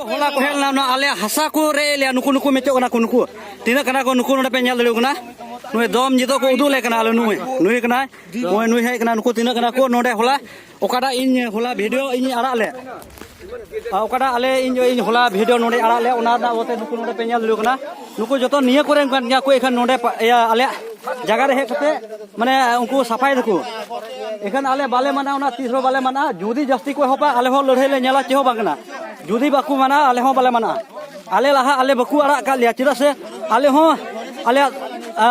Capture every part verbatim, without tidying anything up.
ᱦᱚᱞᱟ ᱠᱚ ᱦᱮᱡ ᱞᱮᱱᱟ, ᱚᱱᱟ ᱟᱞᱮ ᱦᱟᱥᱟ ᱠᱚ ᱨᱮᱡ ᱞᱮᱭᱟ᱾ ᱱᱩᱠᱩ, ᱱᱩᱠᱩ ᱢᱮᱪᱚᱜ ᱠᱟᱱᱟ ᱠᱚ, ᱱᱩᱠᱩ ᱛᱤᱱᱟᱹᱜ ᱠᱟᱱᱟ ᱠᱚ, ᱱᱩᱠᱩ ᱱᱚᱰᱮ ᱯᱮ ᱧᱮᱞ ᱫᱟᱲᱮᱭᱟᱠᱚ ᱠᱟᱱᱟ᱾ ᱱᱩᱭ ᱫᱚᱢ ᱱᱤᱛᱚᱜ ᱠᱚ ᱩᱫᱩᱜ ᱞᱮ ᱠᱟᱱᱟ, ᱟᱞᱮ ᱱᱩᱭ, ᱱᱩᱭ ᱠᱟᱱᱟᱭ, ᱱᱩᱭ, ᱱᱩᱭ ᱦᱮᱡ ᱠᱟᱱᱟ᱾ ᱱᱩᱠᱩ ᱛᱤᱱᱟᱹᱜ ᱠᱟᱱᱟ ᱠᱚ ᱱᱚᱰᱮ ᱦᱚᱞᱟ, ᱚᱠᱟᱴᱟᱜ ᱤᱧ ᱦᱚᱞᱟ ᱵᱷᱤᱰᱤᱭᱳ ᱤᱧ ᱟᱲᱟᱜ ᱞᱮᱫ, ᱟᱨ ᱚᱠᱟᱴᱟᱜ ᱟᱞᱮ, ᱤᱧ, ᱤᱧ ᱦᱚᱞᱟ ᱵᱷᱤᱰᱤᱭᱳ ᱱᱚᱰᱮ ᱟᱲᱟᱜ ᱞᱮᱫ, ᱚᱱᱟ ᱨᱮᱱᱟᱜ ᱚᱛᱮ ᱱᱩᱠᱩ ᱱᱚᱰᱮ ᱯᱮ ᱧᱮᱞ ᱫᱟᱲᱮᱭᱟᱠᱚ ᱠᱟᱱᱟ᱾ ᱱᱩᱠᱩ ᱡᱚᱛᱚ ᱱᱤᱭᱟᱹ ᱠᱚᱨᱮᱱ ᱠᱟᱱ ᱜᱮᱭᱟ ᱠᱚ᱾ ᱮᱠᱷᱟᱱ ᱱᱚᱰᱮ ᱯᱟ-, ᱤᱭᱟᱹ, ᱟᱞᱮᱭᱟᱜ ᱡᱟᱭᱜᱟ ᱨᱮ ᱦᱮᱡ ᱠᱟᱛᱮ, ᱢᱟᱱᱮ, ᱩᱱᱠᱩ ᱥᱟᱯᱷᱟᱭ ᱫᱟᱠᱚ᱾ ᱮᱠᱷᱟᱱ ᱟᱞᱮ ᱵᱟᱞᱮ ᱢᱟᱱᱟ, ᱚᱱᱟ ᱛᱤᱥ ᱦᱚᱸ ᱵᱟᱞᱮ ᱢᱟᱱᱟ᱾ ᱡᱩᱫᱤ ᱡᱟᱹᱥᱛᱤ ᱠᱚ ᱮᱦᱚᱵᱟ, ᱟᱞᱮ ᱦᱚᱸ ᱞᱟᱹᱲᱦᱟᱹᱭ ᱞᱮ ᱧᱮᱞᱟ, ᱪᱮᱫ ᱦᱚᱸ ᱵᱟᱝ ᱠᱟᱱᱟ᱾ ᱡᱩᱫᱤ ᱵᱟᱠᱚ ᱢᱟᱱᱟ, ᱟᱞᱮ ᱦᱚᱸ ᱵᱟᱞᱮ ᱢᱟᱱᱟ᱾ ᱟᱞᱮ ᱞᱟᱦᱟ ᱟᱞᱮ ᱵᱟᱠᱚ ᱟᱲᱟᱜ ᱟᱠᱟᱫ ᱞᱮᱭᱟ, ᱪᱮᱫᱟᱜ ᱥᱮ ᱟᱞᱮ ᱦᱚᱸ ᱟᱞᱮᱭᱟᱜ, ᱟ,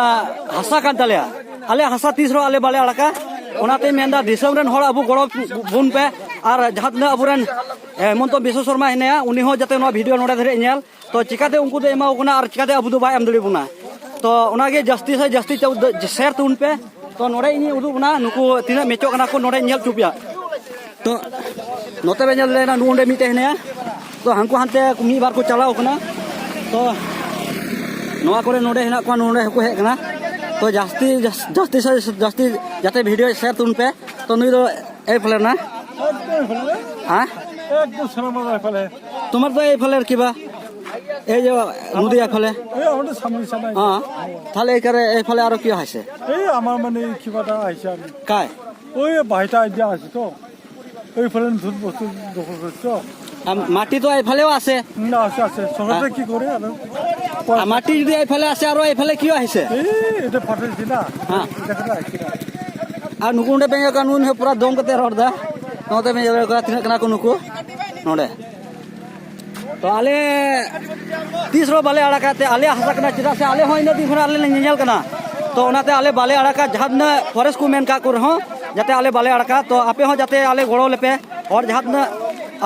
ᱦᱟᱥᱟ ᱠᱟᱱ ᱛᱟᱞᱮᱭᱟ᱾ ᱟᱞᱮ ᱦᱟᱥᱟ ᱛᱤᱥ ᱨᱮᱦᱚᱸ ᱟᱞᱮ ᱵᱟᱞᱮ ᱟᱲᱟᱜᱟ᱾ ᱚᱱᱟᱛᱮᱧ ᱢᱮᱱᱫᱟ, ᱫᱤᱥᱚᱢ ᱨᱮᱱ ᱦᱚᱲ ᱟᱵᱚ ᱜᱚᱲᱚ ᱵᱚᱱ ᱯᱮ, ᱟᱨ ᱡᱟᱦᱟᱸ ᱛᱤᱱᱟᱹᱜ ᱟᱵᱚᱨᱮᱱ, ᱮ, ᱦᱮᱢᱚᱱᱛᱚ ᱵᱤᱥᱥᱚ ᱥᱚᱨᱢᱟ ᱦᱮᱱᱟᱭᱟ, ᱩᱱᱤ ᱦᱚᱸ ᱡᱟᱛᱮ ᱱᱚᱣᱟ ᱵᱷᱤᱰᱤᱭᱳ ᱱᱚᱰᱮ ᱫᱷᱟᱹᱨᱤᱡ ᱧᱮᱞ, ᱛᱚ ᱪᱤᱠᱟᱛᱮ ᱩᱱᱠᱩ ᱫᱚ ᱮᱢᱟ ᱠᱚ ᱠᱟᱱᱟ ᱟᱨ ᱪᱤᱠᱟᱛᱮ ᱟᱵᱚ ᱫᱚ ᱵᱟᱭ ᱮᱢ ᱫᱟᱲᱮ ᱵᱚᱱᱟ? ᱛᱚ ᱚᱱᱟᱜᱮ ᱡᱟᱹᱥᱛᱤ ᱥᱮ ᱡᱟᱹᱥᱛᱤ ᱪᱟᱣ-, ᱥᱮᱭᱟᱨ ᱛᱟᱵᱚᱱ ᱯᱮ᱾ ᱛᱚ ᱱᱚᱰᱮ ᱤᱧᱤᱧ ᱩᱫᱩᱜ ᱵᱚᱱᱟ, ᱱᱩᱠᱩ ᱛᱤᱱᱟᱹᱜ ᱢᱮᱪᱚᱜ ᱠᱟᱱᱟ ᱠᱚ, ᱱᱚᱰᱮᱧ ᱧᱮᱞ ᱦᱚᱪᱚ ᱯᱮᱭᱟ᱾ ᱛᱚ ᱱᱚᱛᱮ ᱯᱮ ᱧᱮᱞ ᱞᱮᱱᱟ, ᱱᱩᱜᱼᱩ ᱱᱚᱰᱮ ᱢᱤᱫᱴᱮᱡ ᱦᱮᱱᱟᱭᱟ᱾ ᱛᱚ ᱦᱟᱱᱠᱩ ᱦᱟᱱᱛᱮ ᱢᱤᱫ ᱵᱟᱨ ᱠᱚ ᱪᱟᱞᱟᱣ ᱠᱟᱱᱟ᱾ ᱛᱚ ᱱᱚᱣᱟ ᱠᱚᱨᱮ ᱱᱚᱰᱮ ᱦᱮᱱᱟᱜ ᱠᱚᱣᱟ, ᱱᱚᱰᱮ ᱦᱚᱸᱠᱚ ᱦᱮᱡ ᱠᱟᱱᱟ᱾ ᱛᱚ ᱡᱟᱹᱥᱛᱤ, ᱡᱟᱹᱥ-, ᱡᱟᱹᱥᱛᱤ ᱥᱮ ᱡᱟᱹᱥᱛᱤ ᱡᱟᱛᱮ ᱵᱷᱤᱰᱤᱭᱳ ᱥᱮᱭᱟᱨ ᱛᱟᱵᱚᱱ ᱯᱮ᱾ ᱛᱚ ᱱᱩᱭ ᱫᱚ এই ফালে না? একদম এই ফালে। হ্যাঁ? একদম সামনে এই ফালে। তোমার তো এই ফালের কিবা? এই যে নদী এই ফালে? এই আমাদের সামনে, সামনে। হ্যাঁ। তাহলে এই করে এই ফালে আরো কি হয়েছে? এই আমার মানে এই কিবাটা আইছে আর কি। কায়? ওই ভাইটা আইডিয়া আছে তো। ওই ফালে নতুন বস্তু দখল করছে তো। আর মাটি তো এই ফালেও আছে। না, আছে, আছে। সরকারটা হ্যাঁ। কি করে? আর আর মাটি যদি এই ফালে আছে, আরো এই ফালে কিয় আহিছে? এই, এটা ফাটাইছে না। হ্যাঁ। এটা ফাটাইছে না। আর নুকুন উঠে পেঙ্গা কানুন ᱦᱚᱸ ᱯᱩᱨᱟᱹ ᱫᱚᱢ ᱠᱟᱛᱮ ᱨᱚᱲ ᱫᱟ᱾ ᱱᱚᱛᱮ ᱢᱮ ᱧᱮᱞ ᱠᱚᱣᱟ ᱛᱤᱱᱟᱹᱜ ᱠᱟᱱᱟ ᱠᱚ ᱱᱩᱠᱩ ᱱᱚᱰᱮ᱾ ᱛᱚ ᱟᱞᱮ ᱛᱤᱥ ᱨᱮᱦᱚᱸ ᱵᱟᱞᱮ ᱟᱲᱟᱜᱟ, ᱛᱮ ᱟᱞᱮᱭᱟᱜ ᱦᱟᱥᱟ ᱠᱟᱱᱟ, ᱪᱮᱫᱟᱜ ᱥᱮ ᱟᱞᱮ ᱦᱚᱸ ᱤᱱᱟᱹᱜ ᱫᱤᱱ ᱠᱷᱚᱱᱟᱜ ᱟᱞᱮ ᱞᱮ ᱧᱮᱧᱮᱞ ᱠᱟᱱᱟ᱾ ᱛᱚ ᱚᱱᱟᱛᱮ ᱟᱞᱮ ᱵᱟᱞᱮ ᱟᱲᱟᱜᱟ, ᱡᱟᱦᱟᱸ ᱛᱤᱱᱟᱹᱜ ᱯᱷᱚᱨᱮᱥᱴ ᱠᱚ ᱢᱮᱱ ᱠᱟᱜ ᱠᱚ ᱨᱮᱦᱚᱸ, ᱡᱟᱛᱮ ᱟᱞᱮ ᱵᱟᱞᱮ ᱟᱲᱟᱜᱟ᱾ ᱛᱚ ᱟᱯᱮ ᱦᱚᱸ ᱡᱟᱛᱮ ᱟᱞᱮ ᱜᱚᱲᱚ ᱞᱮᱯᱮ, ᱦᱚᱲ ᱡᱟᱦᱟᱸ ᱛᱤᱱᱟᱹᱜ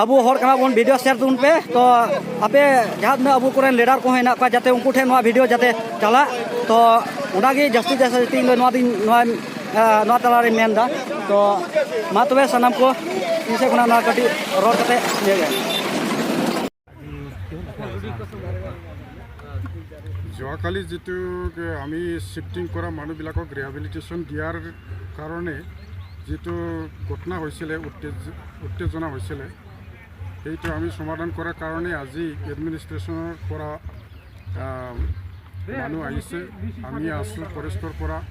ᱟᱵᱚ ᱦᱚᱲ ᱠᱟᱱᱟ ᱵᱚᱱ, ᱵᱷᱤᱰᱤᱭᱳ ᱥᱮᱭᱟᱨ ᱛᱟᱵᱚᱱ ᱯᱮ᱾ ᱛᱚ ᱟᱯᱮ ᱡᱟᱦᱟᱸ ᱛᱤᱱᱟᱹᱜ ᱟᱵᱚ ᱠᱚᱨᱮᱱ ᱞᱤᱰᱟᱨ ᱠᱚᱦᱚᱸ ᱦᱮᱱᱟᱜ ᱠᱚᱣᱟ, ᱡᱟᱛᱮ ᱩᱱᱠᱩ ᱴᱷᱮᱱ ᱱᱚᱣᱟ ᱵᱷᱤᱰᱤᱭᱳ ᱡᱟᱛᱮ ᱪᱟᱞᱟᱜ᱾ ᱛᱚ ᱚᱱᱟᱜᱮ ᱡᱟᱹᱥᱛᱤ ᱡᱟᱹᱥᱛᱤ ᱤᱧ ᱫᱚ ᱱᱚᱣᱟ ᱫᱚᱧ, ᱱᱚᱣᱟ, ᱟ, ᱱᱚᱣᱟ ᱛᱟᱞᱟᱨᱮᱧ ᱢᱮᱱᱫᱟ᱾ ᱛᱚ ᱢᱟ ᱛᱚᱵᱮ ᱥᱟᱱᱟᱢ ᱠᱚ, ᱤᱧ ᱥᱮᱫ ᱠᱷᱚᱱᱟᱜ ᱱᱚᱣᱟ ᱠᱟᱹᱴᱤᱡ ᱨᱚᱲ ᱠᱟᱛᱮ ᱤᱭᱟᱹ ᱜᱮ᱾ যোৱাকালি যিটো আমি শ্বিফটিং কৰা মানুহবিলাকক ৰিহেবিলিটেশ্যন দিয়াৰ কাৰণে যিটো ঘটনা হৈছিলে, উত্তেজ-, উত্তেজনা হৈছিলে, সেইটো আমি সমাধান কৰাৰ কাৰণে আজি এডমিনিষ্ট্ৰেশ্যনৰ পৰা, আহ, মানুহ আহিছে। আমি আছোঁ ফৰেষ্টৰ পৰা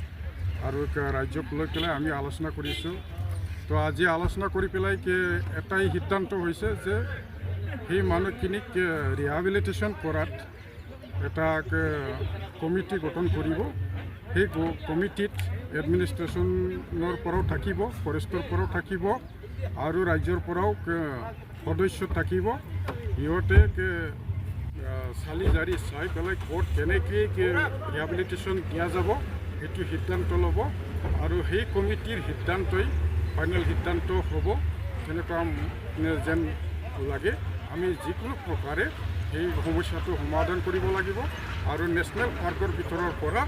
আৰু এক ৰাজ্যক লৈ পেলাই আমি আলোচনা কৰিছোঁ। তো আজি আলোচনা কৰি পেলাই কি এটাই সিদ্ধান্ত হৈছে যে সেই মানুহখিনিক, আহ, ৰিহেবিলিটেশ্যন কৰাত এটা, আহ, কমিটি গঠন কৰিব। সেই ক-, কমিটিত এডমিনিষ্ট্ৰেশ্যনৰ পৰাও থাকিব, ফৰেষ্টৰ পৰাও থাকিব আৰু ৰাজ্যৰ পৰাও, আহ, সদস্য থাকিব। সিহঁতে, আহ, চালি জাৰি চাই পেলাই ক'ত কেনেকৈ ৰিহেবিলিটেশ্যন দিয়া যাব, সেইটো সিদ্ধান্ত ল'ব আৰু সেই কমিটিৰ সিদ্ধান্তই ফাইনেল সিদ্ধান্ত হ'ব, তেনেকুৱা, উম, যেন লাগে। আমি যিকোনো প্ৰকাৰে সেই সমস্যাটো সমাধান কৰিব লাগিব আৰু নেশ্যনেল পাৰ্কৰ ভিতৰৰ পৰা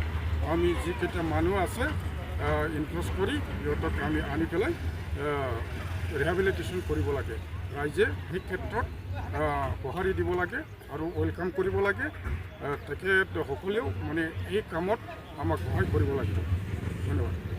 আমি যিকেইটা মানুহ আছে, আহ, ইনফৰ্চ কৰি সিহঁতক আমি আনি পেলাই, আহ, ৰিহেবিলিটেশ্যন কৰিব লাগে। ৰাইজে সেই ক্ষেত্ৰত, আহ, সঁহাৰি দিব লাগে আৰু ৱেলকাম কৰিব লাগে। আহ, তেখেত সকলেও মানে এই কামত আমাক সহায় কৰিব লাগিব। ধন্যবাদ।